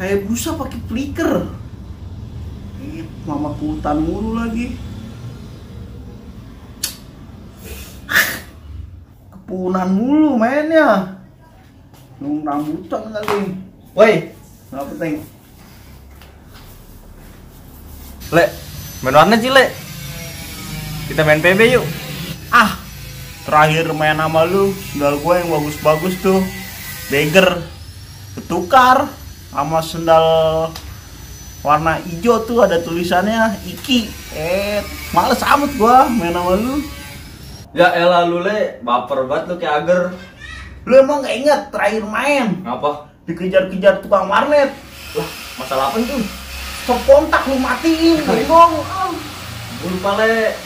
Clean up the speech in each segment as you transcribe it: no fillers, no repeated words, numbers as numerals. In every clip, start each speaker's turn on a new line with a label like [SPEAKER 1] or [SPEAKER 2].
[SPEAKER 1] Hayabusa pakai flicker. Mama hutan mulu lagi. Kepunan mulu mainnya. Nung rambutan kali. Woi, kenapa Teng?
[SPEAKER 2] Le, main warnet sih Le. Kita main PB yuk.
[SPEAKER 1] Ah, terakhir main sama lu, sendal gue yang bagus-bagus tuh, Beger, ketukar sama sendal warna hijau tuh ada tulisannya Iki. Males amat gua main sama lu.
[SPEAKER 2] Ya elah lu Le, baper banget lu kayak ager.
[SPEAKER 1] Lu emang gak ingat terakhir main?
[SPEAKER 2] Ngapa?
[SPEAKER 1] Dikejar-kejar tukang warnet.
[SPEAKER 2] Lah, masalah apa tuh?
[SPEAKER 1] Stop kontak lu matiin, bengong.
[SPEAKER 2] Gue lupa Le.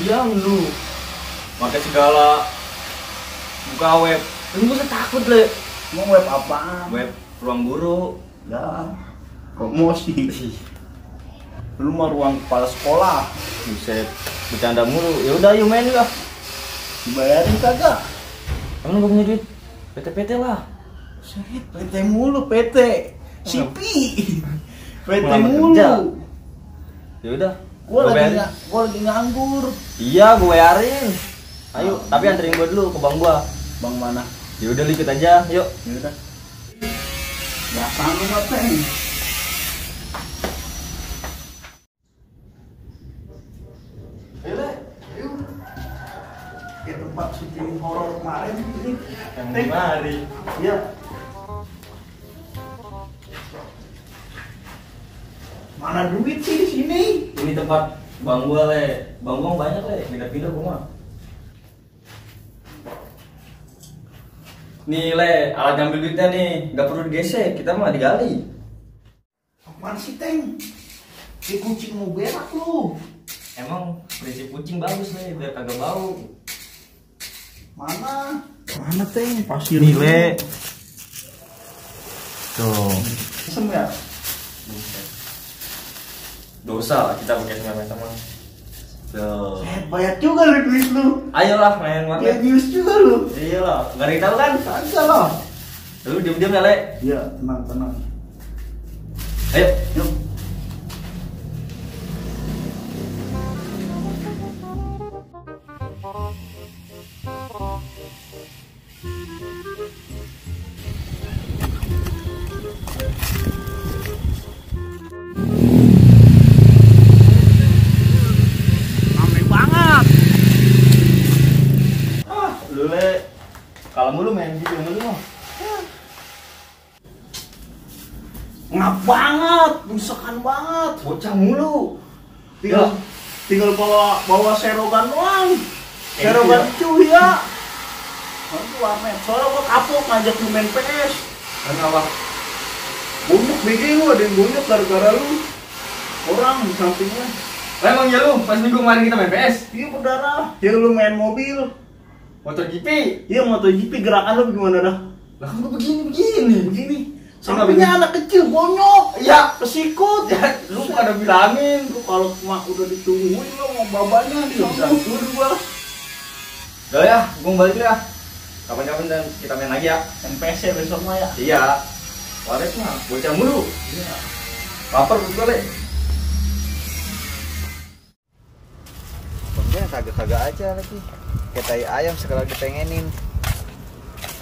[SPEAKER 2] Diam lu. Pakai segala buka web. Lu gak usah takut Le.
[SPEAKER 1] Mau web apaan?
[SPEAKER 2] Web ruang guru.
[SPEAKER 1] Ya, promosi. Lu mah ruang kepala sekolah.
[SPEAKER 2] Buset, bercanda mulu. Ya udah yuk main lah.
[SPEAKER 1] Dibayarin kagak?
[SPEAKER 2] Emang gak punya duit? PT-PT lah.
[SPEAKER 1] Set, PT mulu, PT. Sipi. PT
[SPEAKER 2] Melamar
[SPEAKER 1] mulu.
[SPEAKER 2] kerja. Ya udah.
[SPEAKER 1] Gua lagi nganggur.
[SPEAKER 2] Iya, gue bayarin. Ayo, tapi anterin gue dulu ke bang gua.
[SPEAKER 1] Bang mana?
[SPEAKER 2] Ya udah ikut aja, yuk.
[SPEAKER 1] Ya udah. Biasa lu mah, Teng. Ayo, Le. Ayo. Ke tempat syuting horor kemarin ini.
[SPEAKER 2] Yang mari.
[SPEAKER 1] Iya. Mana duit sih di sini?
[SPEAKER 2] Ini tempat bang gua Le. Bang gua banyak Le, pindah-pindah rumah. Nih Le, alat ngambil duitnya nih, nggak perlu digesek, kita mah digali.
[SPEAKER 1] Apaan sih, Teng? Si kucing mau berak lu.
[SPEAKER 2] Emang prinsip kucing bagus Le, biar kagak bau.
[SPEAKER 1] Mana? Mana, Teng? Pasir
[SPEAKER 2] Nih
[SPEAKER 1] dulu.
[SPEAKER 2] Le. Tuh.
[SPEAKER 1] Sem ya?
[SPEAKER 2] Dosa kita pakai sama-sama. Tuh.
[SPEAKER 1] Banyak juga lu duit lu.
[SPEAKER 2] Ayolah main warnet.
[SPEAKER 1] Genius juga lu.
[SPEAKER 2] Iyalah, nggak ada yang tahu kan?
[SPEAKER 1] Kagak lah.
[SPEAKER 2] Lu diam-diam ya Le.
[SPEAKER 1] Iya, tenang.
[SPEAKER 2] Ayo.
[SPEAKER 1] Yuk. Rame banget.
[SPEAKER 2] Lu Le, kalau mulu main video mulu mah.
[SPEAKER 1] Ngap banget, busakan banget.
[SPEAKER 2] Bocah mulu.
[SPEAKER 1] Tinggal bawa serogan doang.
[SPEAKER 2] Eh,
[SPEAKER 1] Serogan
[SPEAKER 2] iya.
[SPEAKER 1] cuy ya. Nanti warnet. Soalnya gua kapok ngajak lu main PS.
[SPEAKER 2] Kenapa?
[SPEAKER 1] Bonyok BG lu, ada yang bonyok gara-gara lu. Orang di sampingnya.
[SPEAKER 2] Emang ya lu, pas minggu kemarin kita main PS?
[SPEAKER 1] Iya berdarah. Ya lu main mobil.
[SPEAKER 2] MotoGP?
[SPEAKER 1] Iya MotoGP, gerakan lu gimana dah?
[SPEAKER 2] Lah kan gua begini.
[SPEAKER 1] Begini.
[SPEAKER 2] Saya
[SPEAKER 1] Sampingnya
[SPEAKER 2] nggak
[SPEAKER 1] anak kecil bonyok.
[SPEAKER 2] Ya.
[SPEAKER 1] Kesikut.
[SPEAKER 2] Ya, lu pada bilangin.
[SPEAKER 1] Lu kalau mak udah ditungguin lu mau babanya
[SPEAKER 2] Iya, bisa
[SPEAKER 1] disambut gua.
[SPEAKER 2] Udah ya, gua mau balik dah. Kapan-kapan dan kita main lagi ya.
[SPEAKER 1] MPS ya besok mah ya.
[SPEAKER 2] Iya. Waret mah, bocah mulu.
[SPEAKER 1] Iya.
[SPEAKER 2] Lapar betul Le.
[SPEAKER 3] Bangnya kagak-kagak aja lagi. Kayak tai ayam segala dipengenin.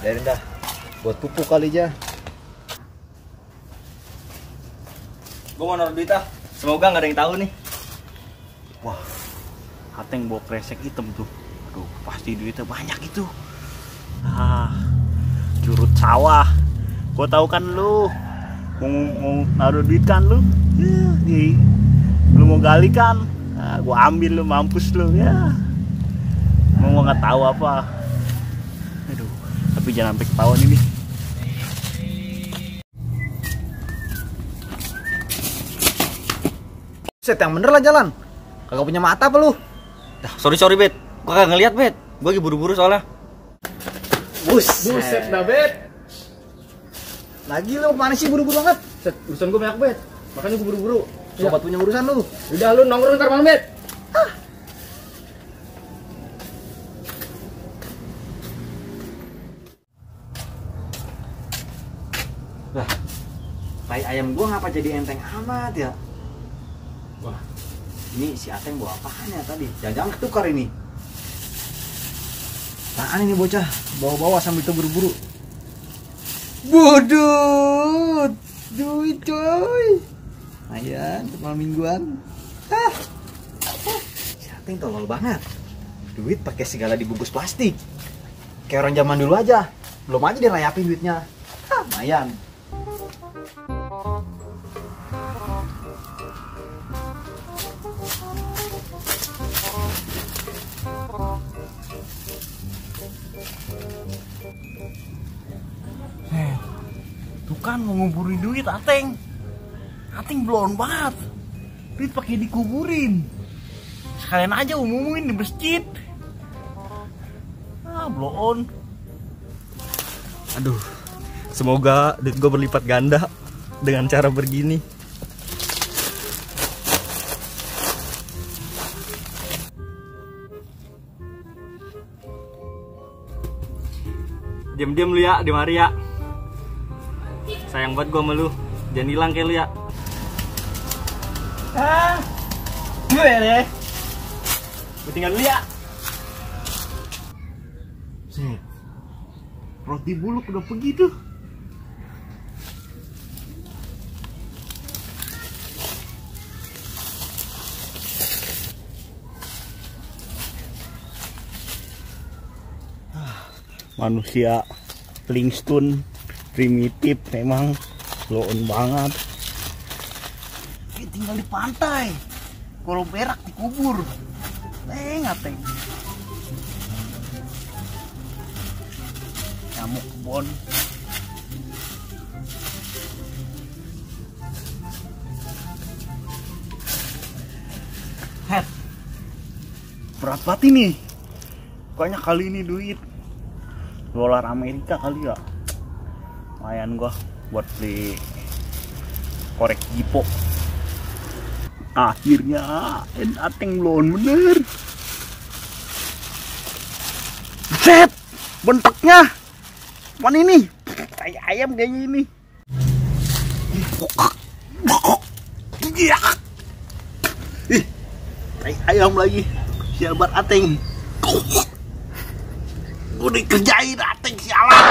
[SPEAKER 3] Biarin dah. Buat pupuk kali aja.
[SPEAKER 2] Gua mau naruh duit ah. Semoga nggak ada yang tahu nih.
[SPEAKER 1] Wah, Ateng bawa kresek hitam tuh. Aduh, pasti duitnya banyak itu. Curut sawah. Gua tahu kan lu mau naruh duit kan lu. Lu mau gali kan? Gua ambil lu, mampus lu ya. Mau nggak tahu apa. Aduh, tapi jangan sampai ketahuan ini.
[SPEAKER 3] Set yang bener lah jalan. Kagak punya mata apa lu?
[SPEAKER 2] Sorry Bet. Gua kagak ngeliat Bet. Gua lagi buru-buru soalnya.
[SPEAKER 3] Buset dah bet. Lagi lu kemana sih buru-buru banget?
[SPEAKER 2] Set, urusan gua banyak Bet. Makanya gua buru-buru.
[SPEAKER 3] Sobat punya urusan lu.
[SPEAKER 2] Udah lu nongkrong ntar malam Bet.
[SPEAKER 3] tai ayam gua ngapa jadi enteng amat ya? Wah, ini si Ateng bawa apaan ya tadi? Jangan-jangan ketukar ini. Apaan ini bocah? Bawa-bawa sambil terburu-buru. Bodoh, duit coy. Ayan, malam mingguan. Si Ateng tolol banget. Duit pakai segala dibungkus plastik. Kayak orang zaman dulu aja. Belum aja dirayapin duitnya. Lumayan.
[SPEAKER 1] Tuh kan mau nguburin duit Ateng. Ateng belum banget. Duit pakai dikuburin. Sekalian aja umumin di masjid. Bloon.
[SPEAKER 2] Aduh, semoga duit gue berlipat ganda dengan cara begini. Diam-diam lu ya, di mari ya. Sayang banget gue sama lu. Jangan hilang kayak lu ya.
[SPEAKER 1] Gue deh. Gue tinggal dulu ya. Set. Roti buluk udah pergi tuh. Manusia Flintstone primitif memang loon banget. Dia tinggal di pantai. Kalau berak dikubur. Ngateng. Nyamuk kebon. Head. Berat banget ini. Banyak kali ini duit. Dolar Amerika kali ya. Lumayan gua buat beli korek Jipo. Akhirnya Ateng belum bener. Set, bentuknya mana ini? Kayak ayam kayaknya ini. Kayak ayam lagi. Siabat Ateng. Gue dikerjain Ateng sialan.